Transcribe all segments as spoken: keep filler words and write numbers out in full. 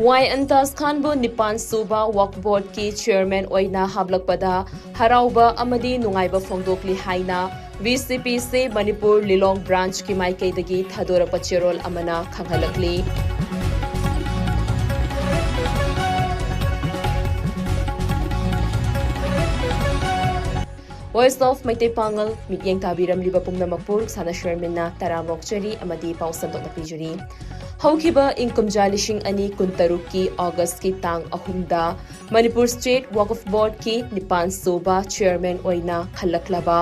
ꯋꯥꯏ ꯑꯟꯇꯥꯁ ꯈꯥꯟꯕꯨ ꯅꯤꯄꯥꯟ ꯁꯨꯕ ꯋꯛꯐ ꯕꯣꯔꯗꯀꯤ ꯆꯦꯌꯔꯃꯦꯟ ꯑꯣꯏꯅ ꯍꯥꯞꯂꯛꯄꯗ ꯍꯔꯥꯎꯕ ꯑꯃꯗꯤ ꯅꯨꯡꯉꯥꯏꯕ ꯐꯣꯡꯗꯣꯛꯂꯤ ꯍꯥꯏꯅ ꯚꯤ ꯁꯤ ꯄꯤ ꯁꯤ ꯃꯅꯤꯄꯨꯔ ꯂꯤꯂꯣꯡ ꯕ꯭ꯔꯥꯟꯆꯀꯤ ꯃꯥꯏꯀꯩꯗꯒꯤ ꯊꯥꯗꯣꯔꯛꯄ ꯆꯦꯔꯣꯜ ꯑꯃꯅ ꯈꯪꯍꯜꯂꯛꯂꯤ꯫ Voice of ꯃꯩꯇꯩ ꯄꯥꯉꯜ ꯃꯤꯠꯌꯦꯡ ꯇꯥꯕꯤꯔꯝꯂꯤꯕ ꯄꯨꯝꯅꯃꯛꯄꯨ ꯁꯥꯅ ꯁꯣꯔꯃꯤꯟꯅ ꯇꯔꯥꯝꯅ ꯑꯣꯛꯆꯔꯤ ꯑꯃꯗꯤ ꯄꯥꯎ ꯁꯟꯗꯣꯛꯅ ꯄꯤꯖꯔꯤ꯫ ꯍꯧꯈꯤꯕ ꯏꯪ ꯀꯨꯝꯖꯥ ꯂꯤꯁꯤꯡ ꯑꯅꯤ ꯀꯨꯟꯇꯔꯨꯛꯀꯤ ꯑꯣꯒꯁꯀꯤ ꯇꯥꯡ ꯑꯍꯨꯝꯗ ꯃꯅꯤꯄꯨꯔ ꯁ꯭ꯇꯦꯠ ꯋꯛꯐ ꯕꯣꯔꯗꯀꯤ ꯅꯤꯄꯥꯟ ꯁꯨꯕ ꯆꯦꯌꯔꯃꯦꯟ ꯑꯣꯏꯅ ꯈꯜꯂꯛꯂꯕ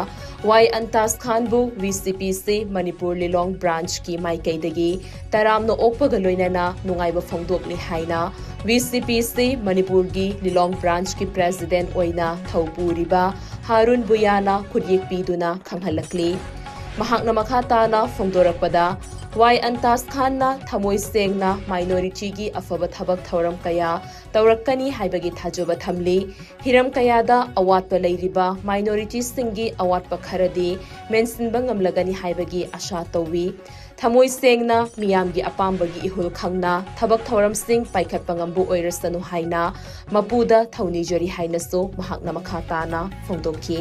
ꯋꯥꯏ ꯑꯟꯇꯥꯁ ꯈꯥꯟꯕꯨ ꯚꯤ ꯁꯤ ꯄꯤ ꯁꯤ ꯃꯅꯤꯄꯨꯔ ꯂꯤꯂꯣꯡ ꯕ꯭ꯔꯥꯟꯆꯀꯤ ꯃꯥꯏꯀꯩꯗꯒꯤ ꯇꯔꯥꯝꯅ ꯑꯣꯛꯄꯒ ꯂꯣꯏꯅꯅ ꯅꯨꯡꯉꯥꯏꯕ ꯐꯣꯡꯗꯣꯛꯂꯤ ꯍꯥꯏꯅ ꯚꯤ ꯁꯤ ꯄꯤ ꯁꯤ ꯃꯅꯤꯄꯨꯔꯒꯤ ꯂꯤꯂꯣꯡ ꯕ꯭ꯔꯥꯟꯆꯀꯤ ꯄ꯭ꯔꯦꯁꯤꯗꯦꯟꯠ ꯑꯣꯏꯅ ꯊꯧꯄꯨꯔꯤꯕ ꯍꯥꯔꯨꯟ ꯕꯨꯌꯥꯅ ꯈꯨꯠꯌꯦꯛ ꯄꯤꯗꯨꯅ ꯈꯪꯍꯜꯂꯛꯂꯤ꯫ ꯃꯍꯥꯛꯅ ꯃꯈꯥ ꯇꯥꯅ ꯐꯣꯡꯗꯣꯔꯛꯄꯗ, ꯋꯥꯏ ꯑꯟꯇꯥꯁ ꯈꯥꯟꯅ ꯊꯃꯣꯏ ꯁꯦꯡꯅ ꯃꯥꯏꯅꯣꯔꯤꯇꯤꯒꯤ ꯑꯐꯕ ꯊꯕꯛ ꯊꯧꯔꯝ ꯀꯌꯥ ꯇꯧꯔꯛꯀꯅꯤ ꯍꯥꯏꯕꯒꯤ ꯊꯥꯖꯕ ꯊꯝꯂꯤ꯫ ꯍꯤꯔꯝ ꯀꯌꯥꯗ ꯑꯋꯥꯠꯄ ꯂꯩꯔꯤꯕ ꯃꯥꯏꯅꯣꯔꯤꯇꯤꯁꯤꯡꯒꯤ ꯑꯋꯥꯠꯄ ꯈꯔꯗꯤ ꯃꯦꯟꯁꯤꯟꯕ ꯉꯝꯂꯒꯅꯤ ꯍꯥꯏꯕꯒꯤ ꯑꯥꯁꯥ ꯇꯧꯏ꯫ ꯊꯃꯣꯏ ꯁꯦꯡꯅ ꯃꯤꯌꯥꯝꯒꯤ ꯑꯄꯥꯝꯕꯒꯤ ꯏꯍꯨꯜ ꯈꯪꯅ ꯊꯕꯛ ꯊꯧꯔꯝꯁꯤꯡ ꯄꯥꯏꯈꯠꯄ ꯉꯝꯕ ꯑꯣꯏꯔꯁꯅꯨ ꯍꯥꯏꯅ ꯃꯄꯨꯗ ꯊꯧꯅꯤꯖꯔꯤ ꯍꯥꯏꯅꯁꯨ ꯃꯍꯥꯛꯅ ꯃꯈꯥ ꯇꯥꯅ ꯐꯣꯡꯗꯣꯛꯈꯤ꯫